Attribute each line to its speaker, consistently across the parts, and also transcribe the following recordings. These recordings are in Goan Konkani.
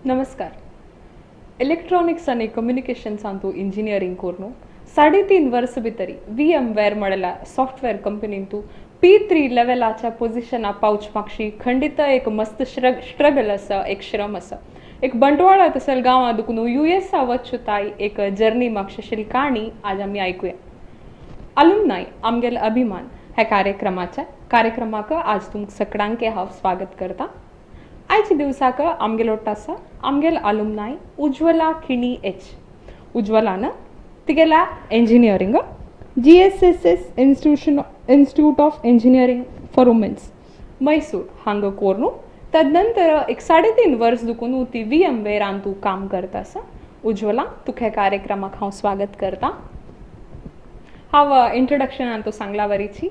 Speaker 1: नमस्कार. इलेक्ट्रॉनिक्स आनी कम्युनिकेशन्सांतू इंजिनियरींग करून 3.5 वर्स भितरी व्ही एम वेअर म्हळ्यार सॉफ्टवेअर कंपनींतू पी 3 लेवलाच्या पोझिशना पावच मागशी खंडित एक मस्त स्ट्रगल आसा, एक श्रम आसा. एक बंटवाळा तसल गांवां दुखून यू एसा वचू ताई एक जर्नी मागशी काणी आज आमी आयकुया. अलुमनाय आमगेले अभिमान ह्या कार्यक्रमाच्या कार्यक्रमाक आज तुमकां सगळ्यांके हांव स्वागत करता. आयच्या दिवसाक आमगेलो आसा आमगेल आलुमनाय उज्वला खिणी एच. उज्वलान तिगेल्या engineering GSSS Institute of Engineering for Womens, Mysore हांगा कोरून तदनंतर एक 3.5 वर्स दुखून ती व्ही एम वेरान तूं काम करता आसा. उज्वला, तुका ह्या कार्यक्रमाक हांव स्वागत करता. हांव इंट्रोडक्शनान तूं सांगला वरीची,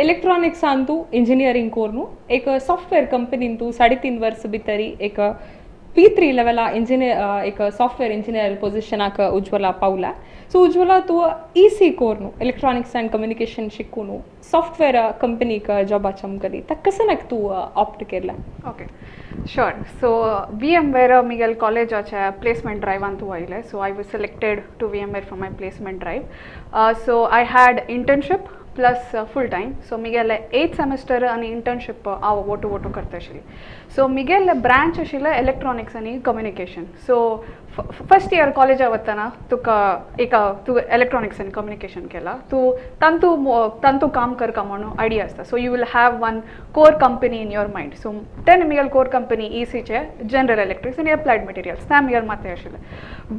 Speaker 1: इलेक्ट्रॉनिक्सान तूं इंजिनियरींग करून एक सॉफ्टवेअर कंपनीन तूं 3.5 वर्स भितरी एक पी 3 लेवला इंजिनियर, एक सॉफ्टवेअर इंजिनियर पोझिशनाक उज्वला पावला. सो उज्वला, तूं ई सी कोरून, इलेक्ट्रॉनिक्स अँड कम्युनिकेशन शिकून सॉफ्टवेअर कंपनीक जॉबा चमकली, ताका कसं तूं ऑप्ट केला?
Speaker 2: Okay, sure. So VMware Miguel कॉलेजाच्या प्लेसमेंट ड्रायव्हान आयले. So I was selected to VMware for my placement drive. So I had internship plus full time. So मिगेले eighth semester आनी इंटर्नशीप हांव वोटू वोटू करता आशिल्ली. सो मिगेले ब्रांच आशिल्ले इलेक्ट्रॉनिक्स आनी कम्युनिकेशन. सो फर्स्ट इयर कॉलेजा वतना तुका एक तूं इलेक्ट्रॉनिक्स आनी कम्युनिकेशन केला, तूं तांतू तांतू काम करका म्हणून आयडिया आसता. So you will have one core company in your mind. So तेन्ना मिगेल कोर कंपनी ईसीचे जनरल इलेक्ट्रिक्स आनी अप्लायड मटेरियल्स ते मिगेल माथ्यार आशिल्लें.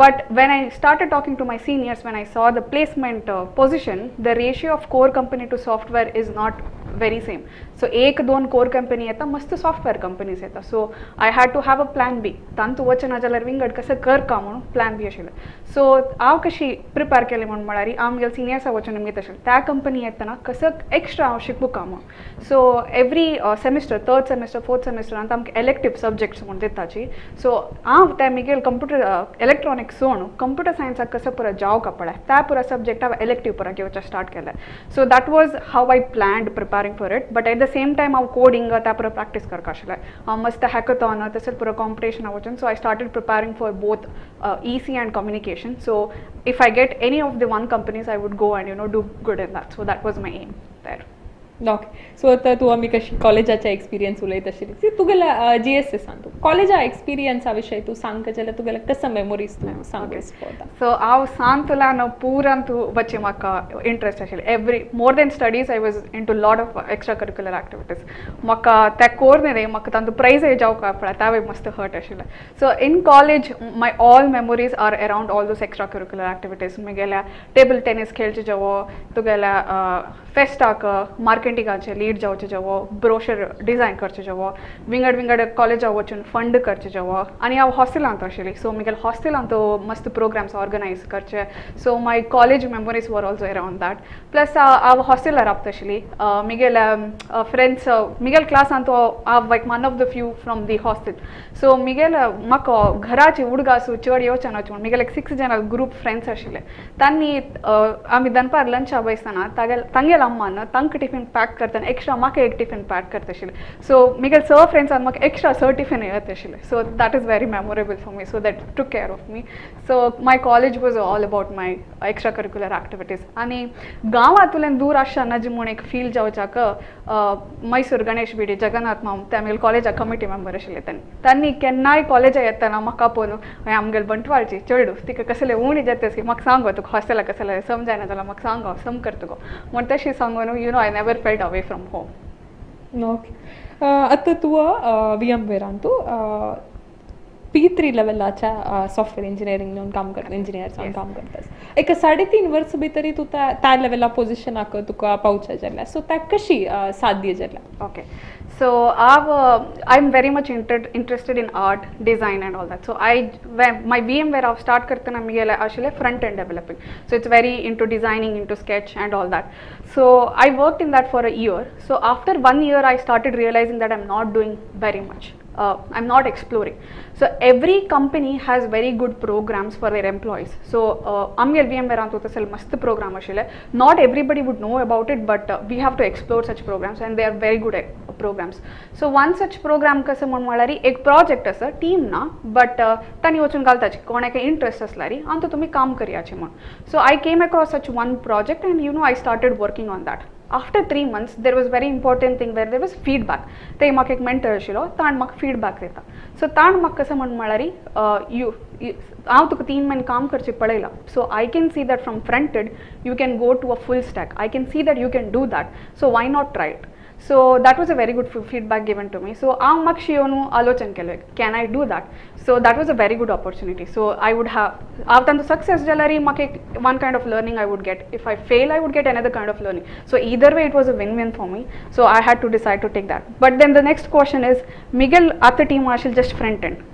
Speaker 2: But when I started talking to my seniors, when I saw the placement position, the ratio of core company to software is not very same. So एक दोन कोर कंपनी येता, मस्त सॉफ्टवेअर कंपनीज येता. So I had to have a plan B. तांतू वचना जाल्यार विंगड कसं करका म्हणून प्लॅन बी आशिल्लें. सो हांव कशी प्रिपेर केलें म्हूण म्हळ्यार, हांव म्हगेल्या सिनियर्सा वचून घेत आशिल्लें, त्या कंपनी येतना कसं एक्स्ट्रा हांव शिकूका म्हणून. So every semester, third semester, fourth सेमिस्टरान आमकां एलेक्टीव सब्जेक्ट्स म्हूण दिताची. सो हांव त्या मिगेल कंप्युटर इलेक्ट्रॉनिक्स सोडून कंप्युटर सायन्साक कसं पुरो जावका पळय, त्या पुरो सब्जेक्ट हांव एलेक्टीव पुरो घेवचें स्टार्ट केलें. So that was how I planned preparing for it. But at the same time हांव कोडिंग त्या पुरो प्रॅक्टीस करपा आशिल्लें. हांव मस्त हॅकथॉन तशेंच पुरो कॉम्पिटिशना वचून. So I started preparing for both EC and communication. So if I get any of the one companies, I would go and do good in that. So that was my aim there.
Speaker 1: Okay, so आतां तूं आमी कशी कॉलेजाच्या एक्सपिरियन्स उलयत आशिल्ली, तुगेल्या जी एस एसान तूं कॉलेजा एक्सपिरियन्सा विशय तूं सांगता जाल्यार तुगेले कसो मेमोरीज तूं सांगूंक पळोवता?
Speaker 2: सो हांव सांतल्यान पुरान तूं वचचे म्हाका इंट्रस्ट आशिल्लें. Every more than studies, I was into lot of extra curricular activities. म्हाका त्या कोर न्ही, म्हाका तांचो प्रायजय जावंक पळय, त्यावय मस्त हर्ट आशिल्लें. So in college my all memories are around all those extra curricular activities. म्हगेल्या टेबल टेनीस खेळचे जेवो, तुगेल्या फेस्टाक मार्केटिंगाचे लीड जावचे जेवो, ब्रोशर डिझायन करचे जेवो, विंगड विंगड कॉलेजा वचून फंड करचे जेवो. आनी हांव हॉस्टेलांत आशिल्ली, सो म्हगेल्या हॉस्टेलांत मस्त प्रोग्राम्स ऑर्गनायज करचे. So my college memories were also around that. Plus हांव हॉस्टेलार रावता आशिल्ली. म्हगेल्या फ्रेंड्स, म्हगेल्या क्लासांत हांव like one of the few from the hostel. So म्हगेल्या म्हाका घराची उडगासू चड येवचें ना म्हूण म्हगेले एक सिक्स जाणां ग्रूप फ्रेंड्स आशिल्ले. तांणी आमी दनपार लंचा बसतना तागेल तांगेल्या अम्मान तांकां टिफीन पॅक करतना एक्स्ट्रा म्हाका एक टिफीन पॅक करता आशिल्ले. सो म्हगेले स फ्रेंड्सान म्हाका एक्स्ट्रा स टिफीन येत आशिल्ले. So that is very memorable for me. So that took care of me. So my college was all about my extra curricular activities. आनी गांवांतल्यान दूर आसतना जी म्हूण एक फील जावच्याक, मैसूर गणेश बिडी जगन्नाथ माम ते आमगेले कॉलेजा कमिटी मेंबर आशिल्ले. तांणी तांणी केन्नाय कॉलेजा येतना म्हाका पळोवन, हांवें आमगेले बंटवाळची चेडू, तिका कसले उणी जाता म्हाका सांगो, तुका हॉस्टेलाक कसलें समजायना जाल्यार म्हाका सांग, हांव सम करता गो म्हण तशें सांगून I never felt away from home.
Speaker 1: Okay, आतां तूं व्ही एम वेरान तूं पी 3 लेवलाच्या सॉफ्टवेअर इंजिनियरींग म्हणून काम करता, इंजिनियर जावन काम करता. एक 3.5 वर्स भितरी तूं त्या त्या लेवला पोझिशनाक तुका पावचें जाल्यार, सो त्या कशी साध्य जालें?
Speaker 2: Okay, so I'm very much interested in art, design and all that. So I when my VMware हांव स्टार्ट करतना म्हगेलें आशिल्लें front end developing. So it's very into designing, into sketch and all that. So I worked in that for a year. So after one year I started realizing that I am not doing very much. I am not exploring. So every company has very good programs for their employees. So आमगेर VMware अंतू तसले मस्त प्रोग्राम आशिल्ले. Not everybody would know about it, but we have to explore such programs and they are very good programs. So one such program कसं म्हण म्हळ्यार एक प्रोजेक्ट आसा, टीम ना, बट तांणी वचून घालताची कोणाक इंट्रस्ट आसल्यार अंतू तुमी काम करयाचे म्हण. So I came across such one project and you know I started working on that. After 3 months there was very important thing where there was feedback. ते म्हाका एक मेंटर आशिल्लो, ताण म्हाका फीडबॅक दिता. सो ताण म्हाका कसं म्हण म्हळ्यार you हांव तुका 3 म्हयने काम करचें पळयलां, so I can see that from front end you can go to a full stack, I can see that you can do that, so why not try it. So that was a very good feedback given to me. So हांव मातशी येवन आलोचन केलें, can I do that. So that was a very good opportunity. So I would have हांव तांचो सक्सेस जाल्यार म्हाका एक one kind of learning I would get, if I fail I would get another kind of learning. So either way it was a win win for me. So I had to decide to take that. But then the next question is Miguel आतां टीम आशिल्ली just front end,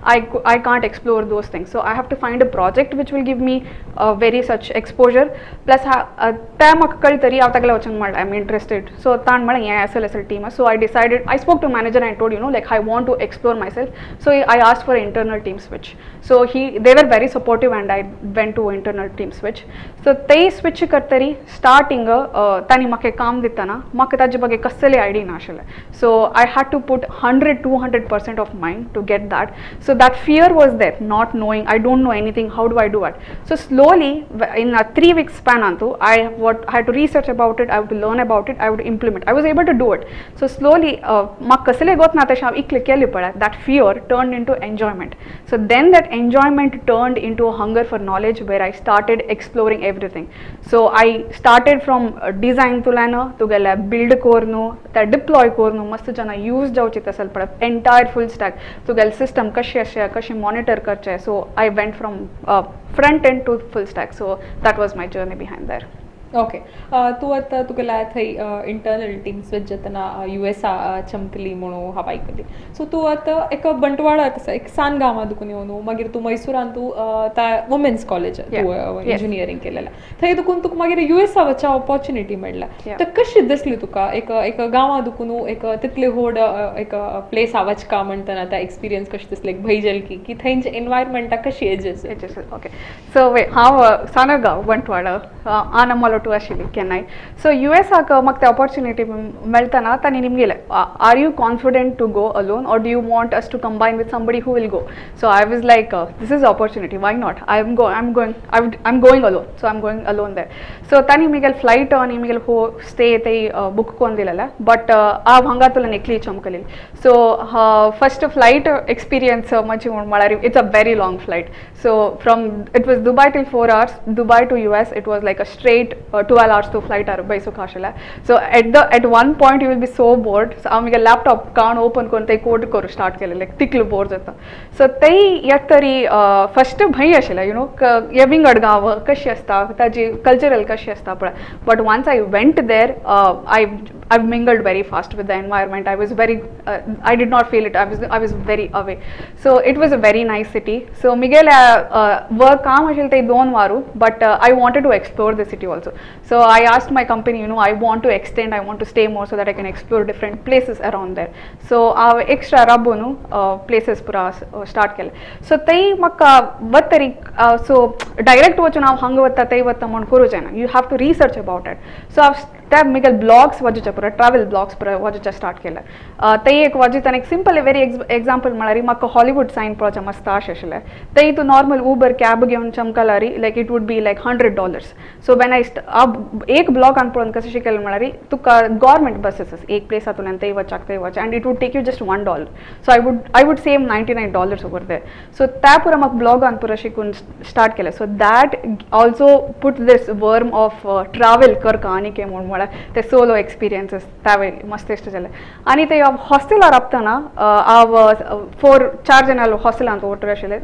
Speaker 2: I can't explore those things. So I have to find a project which will give me very such exposure. Plus त्या म्हाका कळटरी हांव तागेले वचून म्हणलें I am interested. सो ताण म्हणलें हें आसल आसल team. So I decided, I spoke to manager and told you know like I want to explore myself. So I asked for internal team switch. So they were very supportive and I went to internal team switch. So ते स्विच करतरी स्टार्टिंग तांणी म्हाका काम दितना म्हाका ताजे ಬಗ್ಗೆ कसले आयडिया नाशिल्लें. So I had to put 100-200% of mind to get that. So that fear was there, not knowing, I don't know anything, how do I do it. So slowly in a 3 week span antu I what I had to research about it, I would learn about it, I would implement, I was able to do it. So slowly म्हाका कसले गोत ना तशें हांव इतलें केलें पळय, that fear turned into enjoyment. So then that enjoyment turned into a hunger for knowledge where I started exploring everything. So I started from design तुल्यान तुगेले बिल्ड कोरनू, ते डिप्लॉय कोरनू, मस्त जाणां यूज जावची तसल पळय, एंटायर फूल स्टॅक तुगेले सिस्टम कशें आसा कशें मॉनिटर करचें. So I went from front end to full stack. So that was my journey behind there.
Speaker 1: Okay, तूं आतां तुगेल्या थंय इंटरनल टीम स्विच जातना युएसा चमकली म्हणून हांव आयकली. सो तूं आतां एका बंटवाळांत आसा, एक सान गांवांत दुकून येवन मागीर तूं मैसुरान तूं त्या वुमेन्स कॉलेज तूं इंजिनियरींग केलेलें, थंय दुकून तुका मागीर युएसा वचच्या ऑपॉर्च्युनिटी मेळ्ळा. तर कशी दिसली तुका एक एक गांवां दुकून एक तितले व्हड एक प्लेस वचका म्हणटना त्या एक्सपिरियन्स कशी दिसले, एक भंय जाली की थंयचे एनवायरमेंटा कशी एजस?
Speaker 2: ओके, सो वे हांव सानो गांव बंटवाळ आनमोलो आशिल्ली केन्नाय. सो युएसाक म्हाका ते ऑपॉर्च्युनिटी मेळटना तांणी निमगेलें, are you confident to go alone or do you want us to combine with somebody who will go. So I was like this is opportunity, why not, I am go I am going I am going alone. So I am going alone there. So तांणी मिगेल फ्लायट आनी मिगेल हो स्टे ते बूक कोन्न दिलेले, बट हांव हांगा तुला एकली चमकली. सो फस्ट फ्लायट एक्सपिरियन्स म्हजी म्हळ्यार it's a very long flight. So from it was Dubai till 4 hours, Dubai to US it was like a straight 12 hours to flight are बैसो आशिल्लें. So at one point you will be so bored. So हांव म्हगे लॅपटॉप काण ओपन करून ते कोड करूं स्टार्ट केलें, लायक तितलो बोर जाता. सो ते एक तरी फस्ट भंय आशिल्लें, you know हे विंगड गांव कशी आसता, ताजी कल्चरल कशी आसता पळय. But once I went there I mingled very fast with the environment. I was very I did not feel it, I was very away. So it was a very nice city. So मिगेले वर्क काम आशिल्लें ते 2 वारू, but I wanted to explore the city also. So I asked my company, you know, I want to extend, I want to stay more so that I can explore different places around there. So हांव एक्स्ट्रा राबून प्लेसीस पुरा स्टार्ट केले. सो ते म्हाका वतरी सो डायरेक्ट वचून हांव हांगा वता थंय वता म्हूण करूं जायना, you have to research about it. So हांव त्या मिगेल ब्लॉग्स वाजोवच्या पुरा, ट्रॅवल ब्लॉग्स पुरा वाजोवच्या स्टार्ट केले. ते एक वाजयतना एक सिंपल वेरी एग्जाम्पल म्हळ्यार म्हाका हॉलिवूड सायन पळोवचें मस्त आश आशिल्लें. थंय तूं नॉर्मल उबर कॅब घेवन चमकल्यार like it would be like $100. So when I एक ब्लॉगान पळोवन कशें शिकलें म्हळ्यार तुका गव्हर्मेंट बसीस एक प्लेसांतल्यान थंय वचाक थंय वच and it would take you just $1. So I would save $99 over there. So त्या पुरा म्हाका ब्लॉगान पुरा शिकून स्टार्ट केलें. So that also put this worm of travel करका आनी कितें म्हूण म्हळ्यार ते सोलो एक्सपिरियन्सीस त्यावेळी मस्त इश्ट जाले. आनी ते हॉस्टेलार राबतना हांव 4 जाणां हॉस्टेलांत वटर आशिल्ले,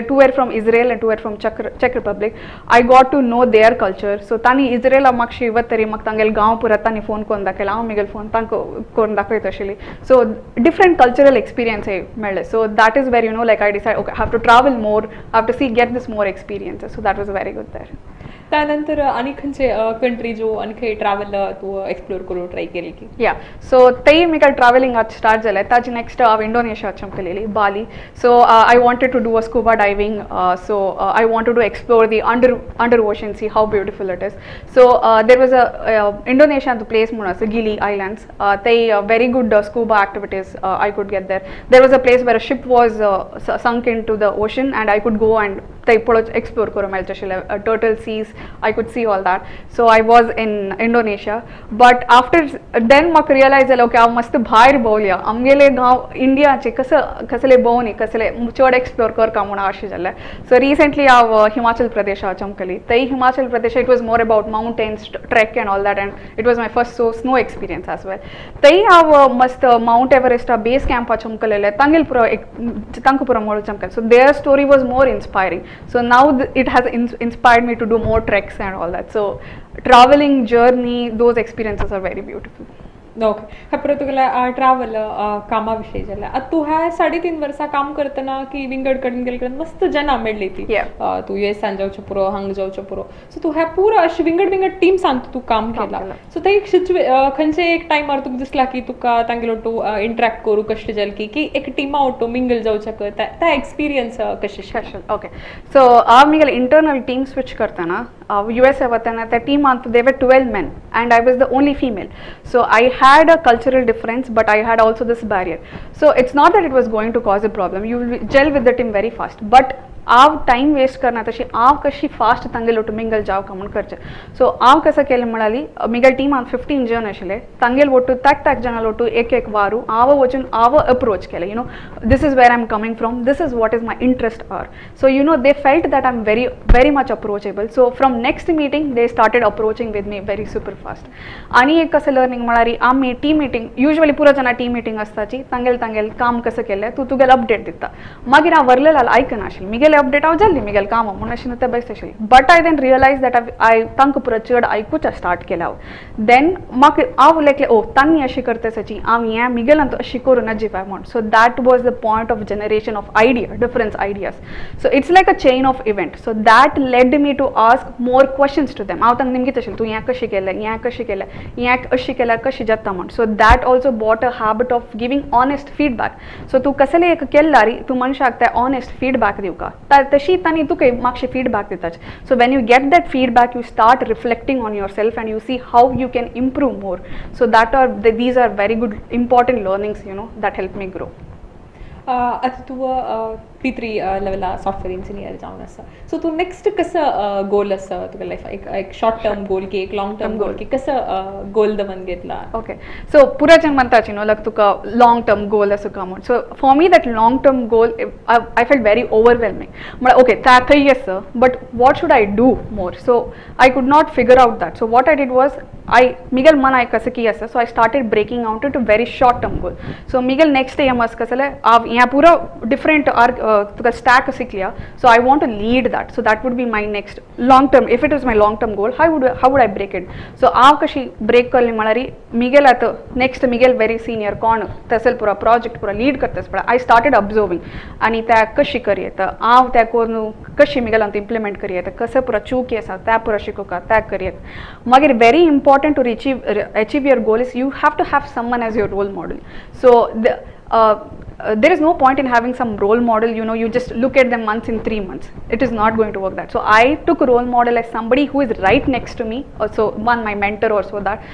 Speaker 2: 2 were from Israel and 2 were from Czech Republic. I got to know their culture. So तांणी इस्रेला मातशी वतरी म्हाका तांगेले गांव पुरा तांणी फोन करून दाखयलो, हांव म्हगेलो फोन तांकां करून दाखयत आशिल्ली. सो डिफरंट कल्चरल एक्सपिरियन्स मेळ्ळे. So that is where you know like I decide okay have to travel more, have to see get this more experiences. So that was very good there.
Speaker 1: त्यानंतर आनी खंयचे कंट्री जो आनी खंय ट्रॅवल तूं एक्सप्लोर करूंक ट्राय केली की?
Speaker 2: या, सो तेय म्हाका ट्रॅवलिंग आतां स्टार्ट जालें. ताजे नेक्स्ट हांव इंडोनेशिया चमकलेली, Bali. So I wanted to do a scuba diving, so I wanted to explore the under ocean, see how beautiful it is. So there was a इंडोनेशियांत प्लेस म्हणून आसा, गिली आयलँड्स. ते very good scuba activities I could get there. There was a place where a ship was sunk into the ocean and I could go and थंय पळोवच, एक्सप्लोर करूंक मेळटा आशिल्लें. Turtle seas, I could see all that. So I was in Indonesia, but after then म्हाका रियलायज जालें, ओके, हांव मस्त भायर भोंवल्या, आमगेले गांव इंडियाचे कसं कसले भोंवनी कसले चड एक्सप्लोर करका म्हणून अशें जालें. सो रिसेंटली हांव हिमाचल प्रदेशा चमकली. थंय Himachal Pradesh, it was more about mountains, trek and all that, and it was my first so snow experience as well. थंय हांव मस्त मावंट एव्हरेस्टा बेस कॅम्पा चमकलेले, तांगेल पुरो एक तांकां पुरो मोळ चमकले. So their story was more inspiring. So now it has inspired me to do more treks and all that. So traveling journey, those experiences are very beautiful.
Speaker 1: Okay, ह्या परत तुगेल्या ट्रॅवल कामा विशयी जालें. आतां तूं ह्या 3.5 वर्सां काम करतना की विंगड कडेन गेले कडेन मस्त जना मेळ्ळी ती. तूं युएसान जावचें पुरो, हांगा जावचें पुरो, सो तूं ह्या पुरो अशें विंगड विंगड टिम्सान तूं काम
Speaker 2: काम
Speaker 1: केलां.
Speaker 2: केलां.
Speaker 1: सो ते एक सिच्युए खंयचे एक टायमार तुका दिसला की तुका तांगेलो टू इंटरॅक्ट करूं कशें जालें की की एक टिमा ओटो मिंगल जावच्याक त्या एक्सपिरियन्स कशें?
Speaker 2: Special, okay. सो हांव म्हगेले इंटरनल टीम स्विच करतना, हांव युएसए वतना, त्या टिमांत there were 12 men and I was the only female. So I had a cultural difference, but I had also this barrier. So it's not that it was going to cause a problem. You will gel with the team very fast, but हांव टायम वेस्ट करना, तशी हांव कशी फास्ट तांगेलो टू मिंगल जावका म्हूण करचें. सो हांव कसं केलें म्हळ्यार, म्हगेले टिमान 15 जण आशिल्ले, तांगेल ಒಟ್ಟು ताक ताक जणां ಒಟ್ಟು एक एक वारू हांव वचून हांव अप्रोच केलें, this is where I am coming from, this is what is my interest are. So they felt that I am very very much approachable. So from next meeting they started approaching with me very super fast. आनी एक कसं लर्निंग म्हळ्यार, आमी टीम मिटींग युजली पुरो जाणां टीम मिटींग आसताची, तांगेल तांगेल काम कसं केलें तूं तुगेलें अपडेट दिता. मागीर हांव वरलें आयकनाशिल्लें, मिगेलें अपडेट हांव जाल्ली, मिगेलें काम म्हणून अशें ते बेस्ट आशिल्लें. But I then realize that I तांकां पुरो चड आयकूच स्टार्ट केलें हांव. देन म्हाका हांव लायक, ओ, तांणी अशें करता साची, हांव हें मिगेल्यान अशें करूं नजिबाय म्हूण. So that was the point of generation of idea, different ideas. So it's like a chain of event. So that led me to ask more questions to them. हांव तांकां निमगीत आशिल्लें, तूं हें कशें केलें, हें कशें केलें, हें अशें केल्यार कशें जाता म्हूण. So that also brought a habit of giving honest feedback. So तूं कसलें एक केल्यार तूं मनशाक ते ऑनेस्ट फीडबॅक दिवका, तशी तांणी तुका मातशें फीडबॅक दिता. So when you get that feedback, you start reflecting on yourself and you see how you can improve more. So that are these are very good important learnings that help me grow.
Speaker 1: आतां तूं पी 3 लेवला सॉफ्टवेअर इंजिनियर जावन आसा, सो तूं नेक्स्ट कसं गोल आसा तुगे लायफा, एक एक शॉर्ट टर्म गोल की एक लॉंग टर्म गोल की कसं गोल दवन घेतला?
Speaker 2: ओके, सो पुरा जण म्हणताची न्हू, लायक तुका लॉंग टर्म गोल आसा काय म्हूण. So for me that long term goal, I felt very overwhelming. म्हळ्यार ओके, त्या थंय आसा, but what should I do more? So I could not figure out that. So what I did was, I Miguel मन आयक कसं की आसा, so I started breaking out to very short term goal. So Miguel next M आसा कसं हांव हें पुरो डिफरंट are तुका स्टॅक शिकल्या, so I want to lead that. So that would be my next long term. If it is my long term goal, how would I break it? So हांव कशी ब्रेक करली म्हळ्यार, मिगेल आतां नेक्स्ट मिगेल वेरी सिनियर कोण तसेल पुरो प्रोजेक्ट पुरो लीड करता पळय, I started observing आनी त्या कशी करयेता, हांव त्या करून कशी मिगेल इम्प्लिमेंट करयेता, कसं पुरो चूक आसा त्या पुरो शिकोवका त्या करयेत. मागीर very important to achieve your goal is you have to have someone as your role model. So there is no point in having some role model, you just look at them once in 3 months. It is not going to work that. So I took role model as somebody who is right next to me, so one my mentor or so that.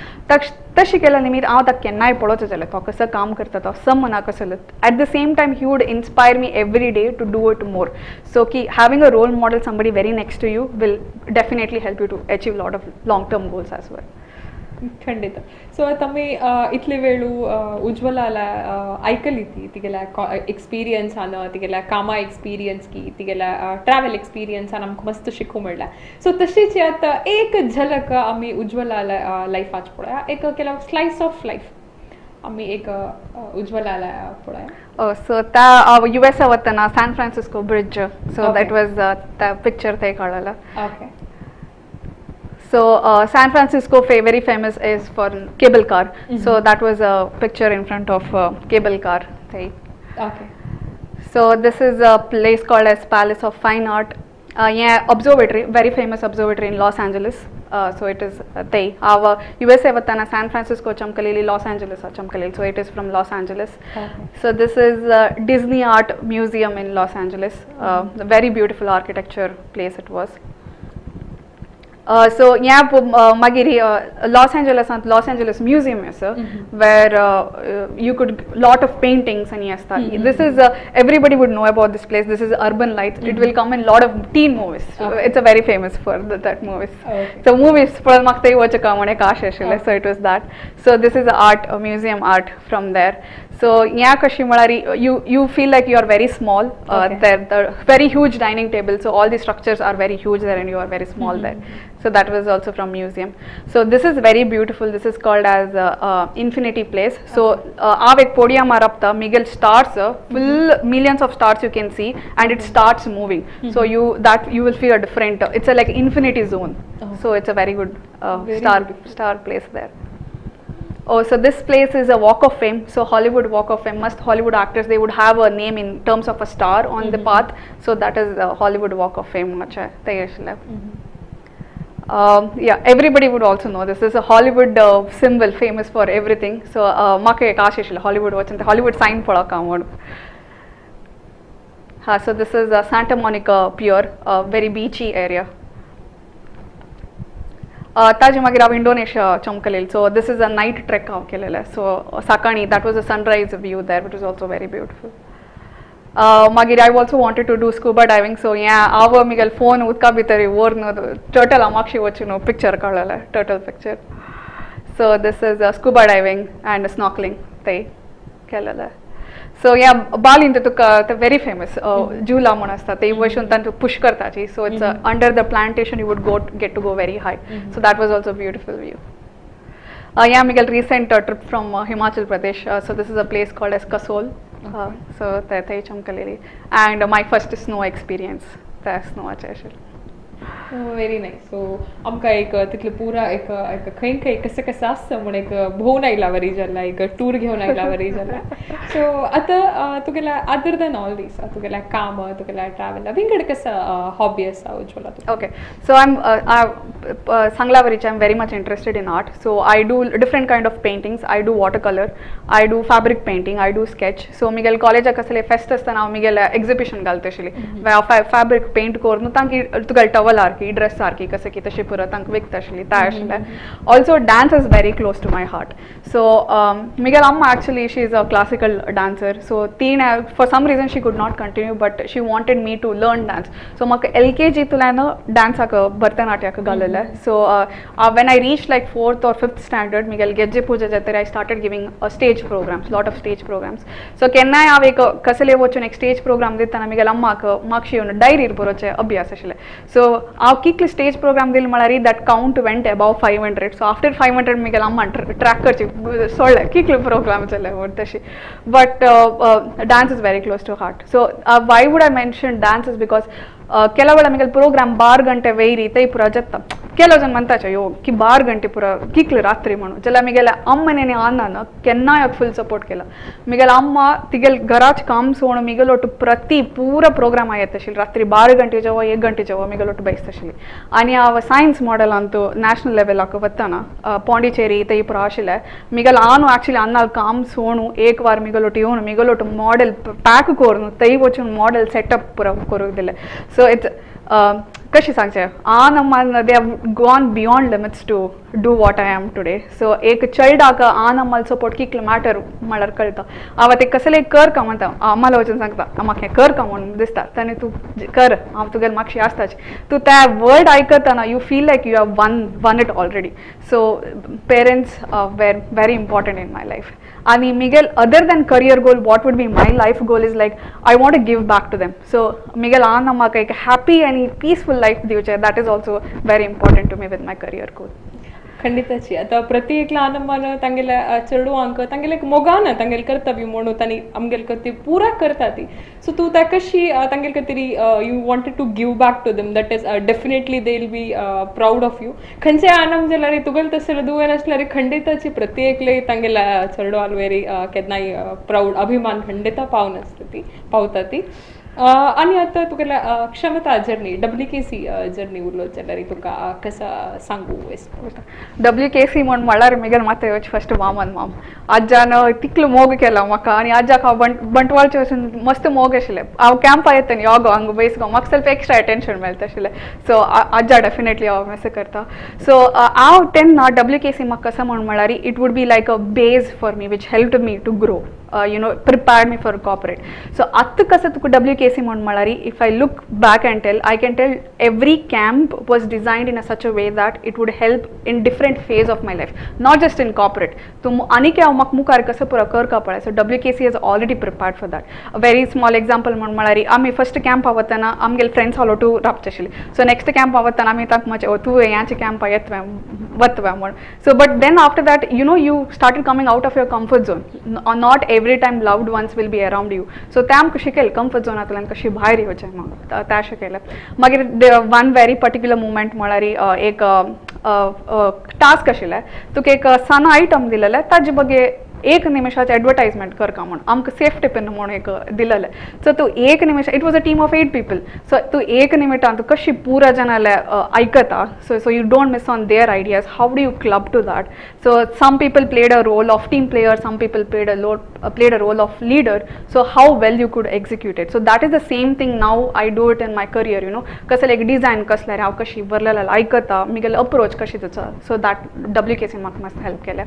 Speaker 2: तशें केल्या निमित्त हांव ताका केन्नाय पळोवचें जाल्यार तो कसो काम करता, तो सम मना कसो, at the same time he would inspire me every day to do it more. So की having a role model, somebody very next to you, will definitely help you to achieve lot of long term goals as well.
Speaker 1: ಖಂಡಿತ. ಸೊ ತಮ್ಮಿ इतले वेळू उज्ज्वलाला आयकली ती तिगेल्या एक्सपिरियन्सान, तिगेल्या कामा एक्सपिरियन्स की तिगेल्या ट्रॅवल एक्सपिरियन्सान आमकां मस्त शिकूंक मेळ्ळा. सो तशीच आतां एक झलक आमी उज्ज्वलाला लायफाच पळोवया, एक केला स्लायस ऑफ लायफ आमी एक उज्ज्वलाला पळोवया.
Speaker 2: Oh, so त्या US वतना San Francisco bridge. So that was the picture ते काढला. So San Francisco very famous is for cable car. So that was a picture in front of cable car. They. So this is a place called as Palace of Fine Art. हें observatory, very famous observatory in Los Angeles. So it is ते हांव USA वताना सॅन फ्रांसिस्को चमकलेली, लॉस एंजलिस चमकलेली. So it is from Los Angeles. So this is Disney Art Museum in Los Angeles. Very beautiful architecture place it was. So yeah, मागीर लॉस एंजलसांत लॉस एंजलस म्युझियम आसा, where you could lot of paintings आनी आसता. This is, everybody would know about this place. This is Urban Lights. It will come in lot of teen movies. It's a very famous for that movies. So movies पळोवन म्हाका थंय वचूंक म्हण एक आश आशिल्लें. So it was that. So this is art museum, art from there. So ह्या कशी म्हळ्यार you feel like you are very small there. The very huge dining table, so all the structures are very huge there and you are very small there. So that was also from museum. So this is very beautiful. This is called as Infinity Place. So हांव एक पोडियमार राबता, Miguel stars, full millions of stars you can see, and it starts moving. So you that you will feel a different, it's a like infinity zone. So it's a very good
Speaker 1: Very
Speaker 2: star
Speaker 1: beautiful.
Speaker 2: Star place there. Oh, so this place is a Walk of Fame. So Hollywood Walk of Fame. Must Hollywood actors, they would have a name in terms of a star on the path. So that is the Hollywood Walk of Fame. अच्छा, ते आशिल्लें. Yeah, everybody would also know this is a Hollywood symbol, famous for everything. So म्हाका एक आश आशिल्लें Hollywood वचून ते Hollywood sign पळोवंक म्हणून. हा, so this is Santa Monica Pier, very beachy area. ताजे मागीर हांव Indonesia चमकलेल. So this is a night trek हांव केलेलें. सो सकाळीं that was a sunrise view there, it was also very beautiful. मागीर I also wanted to do scuba diving. So हें हांव मिगेल फोन उदका भितर व्हरून टर्टल मागशी वचून पिक्चर काडलेलें, turtle picture. So this is scuba diving and snorkeling ते केलेलें. सो ह्या बालीन तुका ते व्हेरी फेमस जुला म्हूण आसता, ते वचून तांकां push करताची. So it's under the plantation, you would go get to go very high. So that was also beautiful view. Yeah, Miguel recent trip from Himachal Pradesh. So this is a place called as Kasol. So थंय चमकलेली and my first snow experience त्या स्नोवाचें आशिल्लें.
Speaker 1: Very nice. सो आमकां एक तितलें पुरा एक एक खंय खंय कशें कशें आसता म्हूण एक भोंवून आयला वरी जाला, एक टूर घेवन आयला वरी जाला. सो आतां तुगेल्या अदर दॅन ऑल these, तुगेल्या काम, तुगेल्या ट्रॅवल, विंगड कसं हॉबी आसा उज्ज्वला तुका?
Speaker 2: Okay, so I'm सांगला वरीच, I'm very much interested in art. So I do different kind of paintings. I do watercolor, I do fabric painting, I do sketch. So मिगेल कॉलेजाक कसले फेस्ट आसतना हांव मिगेल एक्झिबिशन घालता आशिल्ली, फॅब्रिक पेंट करून तांकां तुगेले टवल सारकी, ड्रेस सारकी, कशें की तशें पुरो तांकां विकता आशिल्ली ते आशिल्लें. Also dance is very close to my heart. So Miguel अम्मा, actually she is a classical dancer. So तिणें for some reason she could not continue, but she wanted me to learn dance. So म्हाका एल के जींतल्यान डान्साक, भरतनाट्याक घाललेलें. So when I reach like fourth or fifth standard, मिगेल ಗೆಜ್ಜೆ ಪೂಜೆ ಜಾತ್ರೆ, I started giving stage programs, lot of stage programs. So केन्नाय हांव एक कसले वचून एक स्टेज प्रोग्राम दितना मिगेल अम्माक मागशी येवन डायरीर बरोवचें अभ्यास आशिल्लें. सो हांव कितले स्टेज प्रोग्राम दिले म्हळ्यार that count went above 500. So after 500 Miguel Amman track करची सोडलें, कितले प्रोग्राम जाले म्हूण तशी. But dance is very close to heart. So why would I mention dance is because ಕೆಲವು ವೇಳೆ ಮಿಗಲ್ ಪ್ರೋಗ್ರಾಮ್ ಬಾರ್ ಗಂಟೆ ವೇರಿ ತೈ ಪುರ ಜತ್ತ ಕೆಲವು ಜನ म्हणताचे यो की बार घंटे पुरा कितले रात्री म्हणून, जाल्यार मिगेले अम्मने आनान केन्नाय फुल सपोर्ट केला. मिगेल अम्मा तिगेल घराच काम सोडून मिगेल ಒಟ್ಟು ಪ್ರತಿ ಪೂರ ಪ್ರೋಗ್ರಾಮ್ ಆಯತ್ ರಾತ್ರಿ ಬಾರ್ ಗಂಟೆ ಜವ, एक ಗಂಟೆ ಜವ ಮಿಗಲ್ ಒಟ್ಟು ಬಯಸ್ತಶಿಲಿ. ಆನಿ ಆವ ಸೈನ್ಸ್ ಮಾಡೆಲ್ ಅಂತೂ ನ್ಯಾಷನಲ್ ಲೆವೆಲ್ ಹಾಕ ವತ್ತಾನ ಪಾಂಡಿಚೇರಿ ತೈ ಪುರ ಆಶಿಲೆ ಮಿಗಲ್ ಆನು ಆಕ್ಚುಲಿ ಅನ್ನಾಲ್ ಕಾಮ್ ಸೋಣು ಏಕ್ ವಾರ ಮಿಗಲ್ ಒಟ್ಟು ಇವನು ಮಿಗಲ್ ಒಟ್ಟು ಮಾಡೆಲ್ ಪ್ಯಾಕ್ ಕೋರ್ನು ತೈ ವಚುನ್ ಮಾಡೆಲ್ ಸೆಟಪ್ ಪುರ ಕೊರುದಿಲ್ಲ. ಸೊ it's कशें सांगचें, आन Amman they have gone beyond limits to do what I am today. So एक चेरडाक आन अम्माल सपोर्ट कितलो मॅटर म्हळ्यार कळटा. हांव आतां कसलें कर का म्हणटा, अम्माला वचून सांगता म्हाका हें कर का म्हणून दिसता ताणें तूं कर, हांव तुगेलें मागशी आसताच. तूं त्या word आयकतना you feel like you have won it already. So parents were very important in my life. आनी Miguel other than career goal, what would be my life goal is like I want to give back to them. So Miguel आन म्हाका एक हॅपी आनी पीसफूल लायफ दिवचें, that is also very important to me with my career goal.
Speaker 1: ಖಂಡಿತಚಿ. ಅಥವಾ ಪ್ರತಿ ಏಕ್ಲ ಆನಮ್ಮನ ತಂಗೆಲ चेडवांक तांगेले एक मोगान तांगेले कर्तव्य म्हणून तांणी आमगेले कर्तव्य पुरा करता ती. सो तूं ताका कशी तांगेले खातीर you wanted to give back to them, that is definitely they will be proud of you. खंयचे आनंद जाल्यार तुगेले तसले दुवेन आसल्यार खंडिताची प्रति एकले तांगेले चेडवाल वेरी केन्नाय प्रावड, अभिमान खंडिता पावन आसता ती पावता ती. आनी आतां तुगेल्या क्षमता जर्नी WKC journey उरलो जाल्यार तुका कसो सांगू
Speaker 2: WKC म्हण म्हळ्यार मिगेल मात येवचे फस्ट मामन माम आज्जान तितलो मोग केला म्हाका आनी आज्जाक हांव बंटवाळचे वचून मस्त मोग आशिल्लें. हांव कॅम्पा येता न्ही योगो हांगा बैसगो म्हाका सेल्फ एक्स्ट्रा अटेन्शन मेळटा आशिल्लें. सो आज्जा डेफिनेटली हांव मिस करता. सो हांव तेन्ना WKC म्हाका कसो म्हण म्हळ्यार it would be like a base for me which helped me to grow, you know, prepared me for corporate. So आत्तां कसं तुका WKC म्हण म्हळ्यार if I look back and tell, I can tell every camp was designed in a such a way that it would help in different phase of my life, not just in corporate. तूं आनीक हांव म्हाका मुखार कसो पुरो करपा पळय. So WKC is already prepared for that. Very small example म्हण म्हळ्यार आमी फस्ट कॅम्पा वतना आमगेले फ्रेंड्स ऑलोटू राबचे आशिल्ले. सो नेक्स्ट कॅम्पा वतना आमी तांकां म्हणचें ओ तूं ह्याचे कॅम्पा येतवे वतवे म्हण. So but then after that you know you started coming out of your comfort zone. Not every time loved ones will be around you. So ते आमकां शिकयलें कम्फर्ट झोनांतल्यान कशी भायर येवचें म्हण तें शिकयलें. मागीर वन व्हेरी पर्टिक्युलर मुवमेंट म्हळ्यार एक टास्क आशिल्लें, तुका एक सान आयटम दिलेलें ताजे बगे एक निमिषाचे एडवर्टायजमेंट करका म्हण आमकां सेफ्टी पिन म्हूण एक दिलेलें. सो तूं एक Nimish, it was a team of 8 people, so तूं एक निमिटान तूं कशी पुरा जाणाले आयकता, so so you don't miss on their ideas, how do you club to that. So some people played a role of team player, some people played a role of leader, so how well you could execute it. So that is the same thing now I do it in my career, you know, कसले एक डिजायन कसल्यार हांव कशी बरलेलें आयकता, मिगेले अप्रोच कशी तुजो. सो that WKC म्हाका मस्त हेल्प केलें.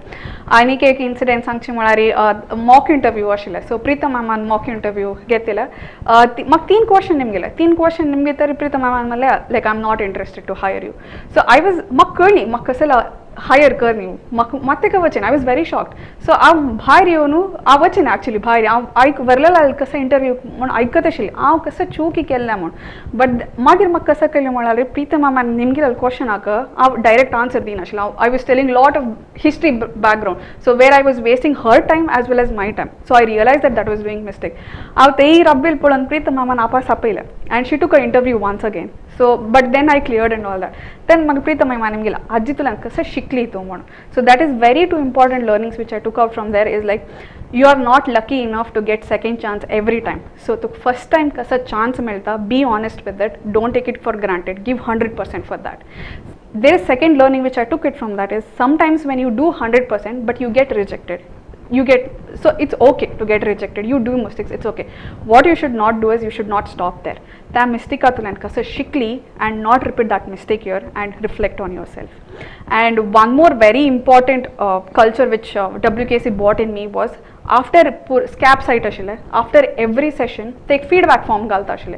Speaker 2: आनीक एक इन्सिडेंट सांगचे म्हळ्यार मॉक इंटरव्यू आशिल्लें. सो प्रीतम मॅमान मॉक इंटरव्यू घेतिल्लें. म्हाका 3 क्वेश्चन निमगेले, 3 क्वेश्चन निमगे तरी प्रीतम मॅमान म्हणलें like I am not interested to hire you. So I was म्हाका कळ्ळी म्हाका कसले हायर कर न्ही, म्हाका मात्तें वचन, I was very shocked. So हांव भायर येवन हांव वचना एक्चुली भायर हांव आयक वरलेलें कसो इंटरव्यू म्हूण आयकत आशिल्लें हांव कसो चुकी केल्लें म्हूण. बट मागीर म्हाका कसो कळ्ळें म्हळ्यार प्रीतम मॅमान निमगेलें क्वेश्चनाक हांव डायरेक्ट आन्सर दिनाशिल्लें. हांव I was telling lot of history background, so where I was wasting her time as well as my time. So I realize that that was doing mistake. हांव तेय रब्बील पळोवन प्रीतम मॅमान आपस आपयलें and she took a interview once again. So but then I cleared and all that. Then म्हाका प्रीतम मॅमान निमगेलें आजी तुला कसं शिकली तूं म्हणून. So that is very two important learnings which I took out from there is like you are not lucky enough to get second chance every time. So तुका फर्स्ट टायम कसो चान्स मेळटा, be honest with it, don't take it for granted, give 100% for that. There is second learning which I took it from that is sometimes when you do 100% but you get rejected, you get, so it's okay to get rejected, you do mistakes, it's okay. What you should not do is you should not stop there. त्या मिस्टेकातल्यान कसं शिकली and not repeat that mistake here and reflect on yourself. And one more very important culture which WKC brought in me was after SCAP site आशिल्लें, आफ्टर एवरी सेशन ते एक फीडबॅक फॉर्म घालता आशिल्ले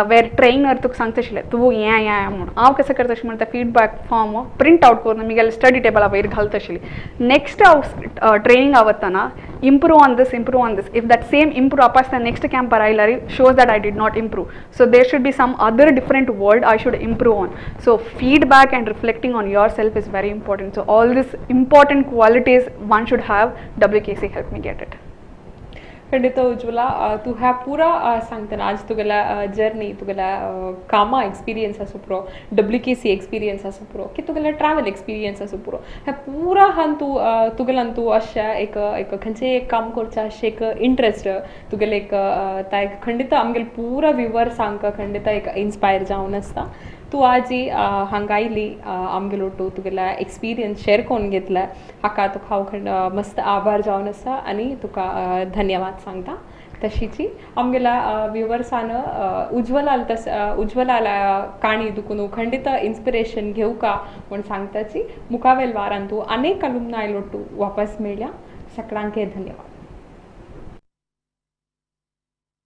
Speaker 2: वेर ट्रेनर तुका सांगता आशिल्ले तूं हें हें म्हूण. हांव कसं करता अशें म्हणटा फीडबॅक फॉर्म प्रिंट आवट करून मिगेले स्टडी टेबला वयर घालता आशिल्ली. नेक्स्ट हांव ट्रेनिंग वतना improve on this, improve on this. If that same improve आसता नेक्स्ट कॅम्पार आयल्यार shows that I did not improve. So there should be some other different word I should improve on. So feedback and reflecting on yourself is very important. So all this important qualities one should have, WKC help me get it.
Speaker 1: खंडित उज्ज्वला, तूं ह्या पुरा सांगतना आज तुगेल्या जर्नी, तुगेल्या कामा एक्सपिरियन्स आसूं पुरो, WKC experience आसूं पुरो, की तुगेल्या ट्रॅवल एक्सपिरियन्स आसूं पुरो, ह्या पुरा हान तूं तुगेल्यान तूं अशें एक एक खंयचें एक काम करचें अशें एक इंट्रस्ट तुगेलें एक ता एक खंडित आमगेले पुरा व्युवर्सांक खंडित एक इन्स्पायर जावन आसता. तूं आजी हांगा आयली आमगेलो ओटू तुगेल्या एक्सपिरियन्स शेर करून घेतला, हाका तुका हांव खंड मस्त आभार जावन आसा आनी तुका धन्यवाद सांगता. तशीची आमगेल्या व्युवर्सान उज्ज्वलाल तस उज्ज्वलाल काणी दुखून खंडित इन्स्पिरेशन घेवका म्हूण सांगताची. मुखावेल वारान तूं अनेक अलुमनाय लोटू वापस मेळ्या. सगळ्यांके धन्यवाद.